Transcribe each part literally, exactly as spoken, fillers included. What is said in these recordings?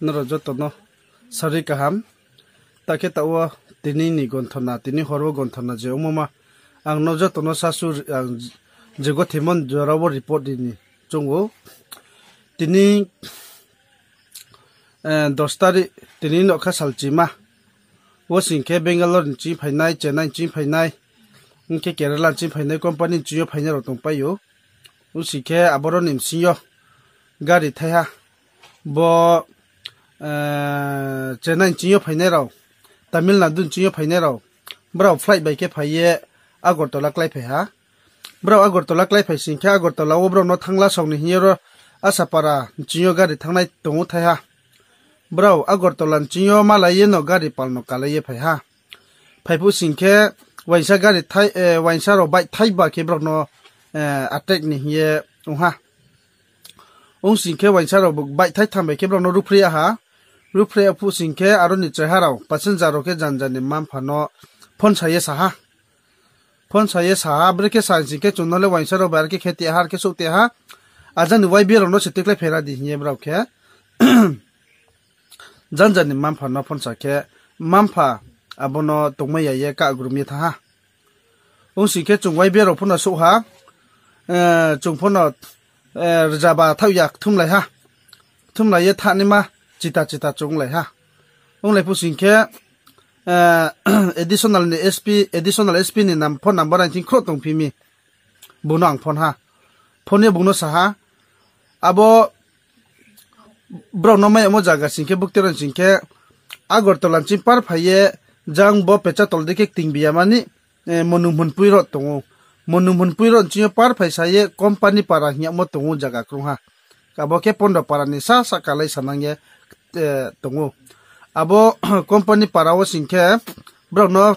Nrao joto no sari kaham. Ta khe taoh wo tini ni gonthona, tini hor wo gonthona je ongmo ma, ang no joto no sasu, ang je gothimo jora wo report ri ni choung ou. Tini, eh, dos tarikh, tini nougkha salchima. Wo sing khe Bangalore ni ching phainai, Chennai ni ching phainai, hing khe Kerala ni ching phainai, company ni ching yo phainai rao tongpai ou. Ong sing khe aboro ni bsing yo gari thai ha. Bo, eh, Chennai ni ching yo phainai rao, Tamil Nadu ni ching yo phainai rao, brao flight bai khe phai ye Agartala kláiphai ha. Brao Agartala kláiphai sing khe Agartala wo brao no thanngla song ni hing ye ro Asapara ni ching yo gari thanngnai tong ou thai ha. Brao Agartala ni ching yo malai ye no gari pal no kalai ye phai ha. Phai phuh sing khe waisa gari thai, eh, waisa rao bike thai ba khe brao no, eh, attack ni hing ye ong ha. Ong sing khe waisa rao bike thai tham bai khe brao no ruhphreh ya ha. Ruhphreh ya phuh sing khe aro ni chraiha rao, passenger rao khe janja ni mma-mpha no phone sa ye sa ha. Phone sa ye sa ha, brekhe sa sing khe chung no le waisa rao bai are khe khe ti ha, are khe souh ti ha. Ajang ni Y B A rao no se tuikhlai phera di hing ye brao khe janja ni mma-mpha no phone sa khe, mma-mpha abo no tongmai ya ye kagrum ye thanng ha. Ong sing khe chung Y B A rao pho no souh ha, eh, chung pho no, eh, rzaba thaoh ya kthumlai ha. Kthumlai ye thanngnaima chita chita chung onglai ha. Onglai phuh sing khe, eh, additional ni S P, additional S P ni nam, phone number ang thing khrouh tongphi mi. Bung no ang phone ha. Phone ye bung no sa ha. Abo brao no mai yagmo zaga sing khe, buktei rao sing khe, Agartala ni ching par phai ye, jang bo Pechatol dei khe kting biya mani, eh, Monu Mhunpui rao tong ou. Monu Mhunpui rao ni ching yo par phai sa ye, Company Para hing yagmo tong ou zaga krung ha. Abo khe Pondro Para ni sa sahka lai sanang ye, eh, tong ou. Abo Company Para wo sing khe, brao no,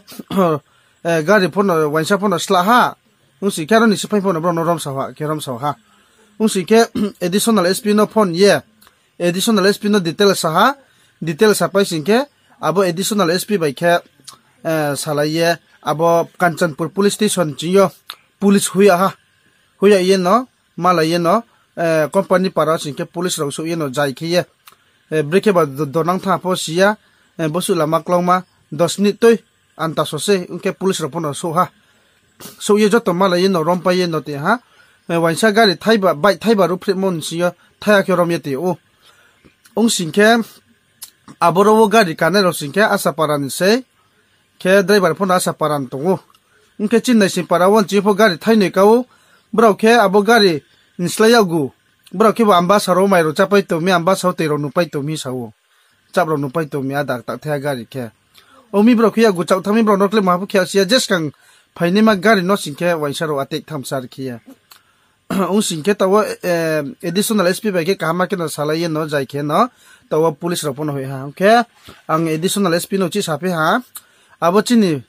eh, gari pho no, waisa pho no slah ha. Ong sing khe aro ni siphai pho no brao no romsa ha, khe romsa ha. Ong sing khe additional S P no phone ye, additional S P no detail sa ha, detail sapai sing khe, abo additional S P bai khe, eh, salai ye, abo Kanchanpur police station ching yo police hoih ya ha. Hoih ya ye no, malai ye no, eh, Company Para sing khe police rao souh ye no zai khe ye, eh, brekhe ba do-, donang tha pho si ya, eh, bosuh lama klauma, dos minute tui, anta so se, ong khe police rao pho no souh ha. Souh ye joto malai ye no rompai ye no ti ha. Eh, waisa gari thai ba, bike thai ba ruhphrehmo ni sing yo thai ya khe rom ye ti ou. Ong sing khe, aboro wo gari kanai rao sing khe Asapara ni sei, khe driver pho no Asapara ni tong ou. Ong khe chini Naisingpara wo nching pho gari thai noi ka ou, brao khe abo gari ni slái yakgu, brao khe bo Ambasa rao mairung chápai tong mi, Ambasa wo tei rao nupai tong mi sa ou. Chap rao nupai tong mi, ada tak thai ha gari khe. Ong mi brao khe yakgu chak thanng mi, brao no kle maha pho khe si ya, je skang phainaima gari no sing khe waisa rao attack thamsa ri khe ye. Ong sing khe taoh wo, eh, additional S P bai khe kaham khe no salai ye no zai khe no, taoh wo police rao pho no hoih ha. Ong khe ang additional S P no chih saphi ha, abo chini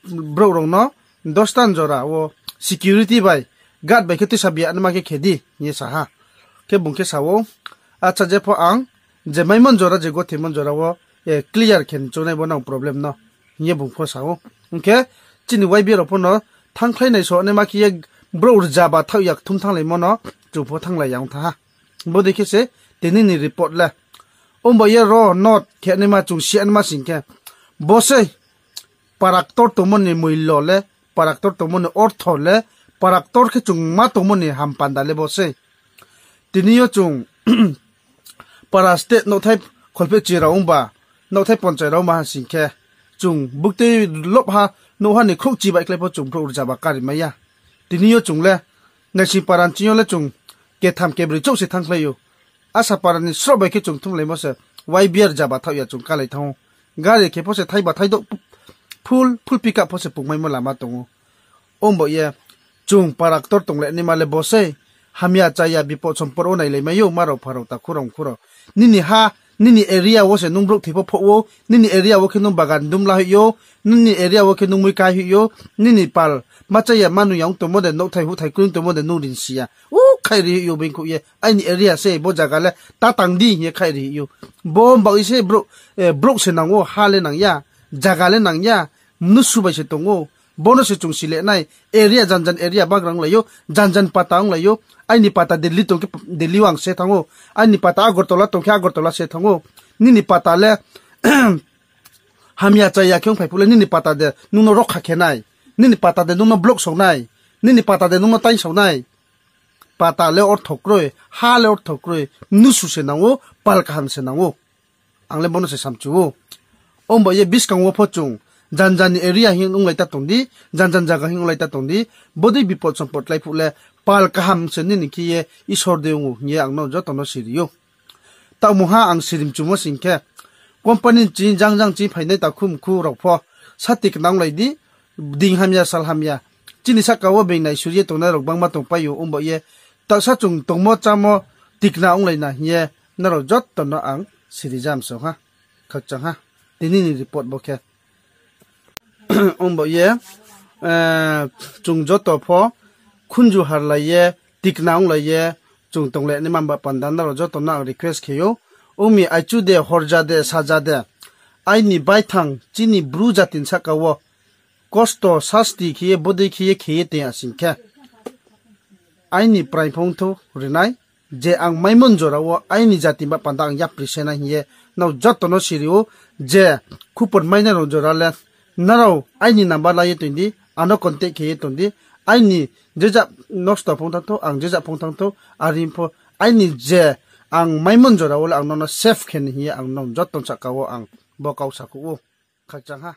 brouh rao no dostan jora wo security bai, guard bai khe tuisa biya naima khe khe di hing ye sa ha. Khe bung khe sa ou, acha, jepho ang je maimon jora, je gothimon jora wo, eh, clear khe ni choungnai bo nang problem no, hing ye bung pho sa ou. Ong khe chini Y B A rao pho no thanngkhlai nai so naima khe ye brouh rzaba thaoh ya kthum thannglai mo no chung pho thannglai ya ong tha ha. Bodei khe se tini ni report le. Ongba ye ro not khe naima chung si naima sing khe, bo sei para ktor tongmo ni moilo le, para ktor tongmo ni ortho le, para ktor khe chung ma tongmo ni hampanda le bo sei. Tini yo chung para state nouhthai kholphehchi rao ongba, nouhthai ponchai rao ma ha sing khe, chung buktui lobha nouhha ni khrouhchi baihkhlai pho chung brouh rzaba kari mai ya. Tini yo chung le, Naising para ni ching yo le chung ketham kebroi chouh se thanngkhlai ou. Asa para ni sroh bai khe chung thumlaimo se, Y B A rzaba thaoh ya chung kalai thanng ou. Gari khe pho se thaiba thaidouh full, full pickup pho se pungmaimo lama tong ou. Ongba ye, chung para ktor tonglai naima le bo sei, hamya chaya bipod sompod wo nailai mai ou, ma rao pha rao takhu rao mkhu rao. Nini ha, nini area wo se nung brouh thoi pho phoh ou, nini area wo khe nung bagan dumla hoih ou, nini area wo khe nung mui kai hoih ou, nini pal ma chaya ma nung ya ong tongmo de, nouhthai huhthai kroi ong tongmo de nung rinsi ya. U khaih ri hoih ou, beingkhouh ye, aini area se, bo zaga le ta tang di hing ye khaih ri hoih ou. Bo baoh ye se brouh, eh, brouh se nang ou, ha le nang ya, zaga le nang ya, mnusu bai se tong ou. Bo no se chung sile nai, area janjan area bagra onglai ou, janjan pata onglai ou, aini pata Delhi tong khe Delhi wo ang se thanng ou, aini pata Agartala tong khe Agartala se thanng ou. Nini pata le hamya chaya khe ongphai phuh le nini pata de nung no rokha khe nai? Nini pata de nung no block sao nai? Nini pata de nung no taingsao nai? Pata le ortho kroi, ha le ortho kroi, mnusu se nang ou, pal kaham se nang ou. Ang le bo no se samchu ou. Ongba ye buskang wo pho chung, janja ni area hing onglai ta tong di, janja ni zaga hing onglai ta tong di, bodei bipot sompot klái phuh le, pal kaham se nini khe ye Isor de ong ou hing ye ang no joto no siri ou. Taoh mungha ang siri mchumo sing khe, company ching jang jang ching phainai takhu mkhu rao pho, sa tikna onglai di, ding hamya sal hamya. Chini sahka wo being naisur ye tongnai rao gbangma tongpai ou, ongba ye, taohsa chung tongmo chámo tikna onglai na hing ye, nrao joto no ang siri jam song ha, khakchang ha. Tini ni report bo khe. Ongba ye, chung joto pho khunju harlai ye, tikna onglai ye, chung tonglai naima ba panda nrao joto no ang request khe ou. Ong mi aichu de, horja de, saja de, aini baithang chini Bru jati ni sahka wo kosto sasti khe ye, bodei khe ye khe ye tong ya sing khe, aini prai phongthou rinai, je ang maimo ni jora wo aini jati ba panda ang yapri se nai hing ye, nrao joto no siri ou, je khupor mainai rao jora le, nrao aini number la ye tong di, ano contact khe ye tong di, aini jejak nosto phongthang thou, ang jejak phongthang thou, are pho aini je ang maimo ni jora wo le ang nono save khe ni hing ye ang nrao joto ni sahka wo ang bo kau sakhouh ou. Khakchang ha.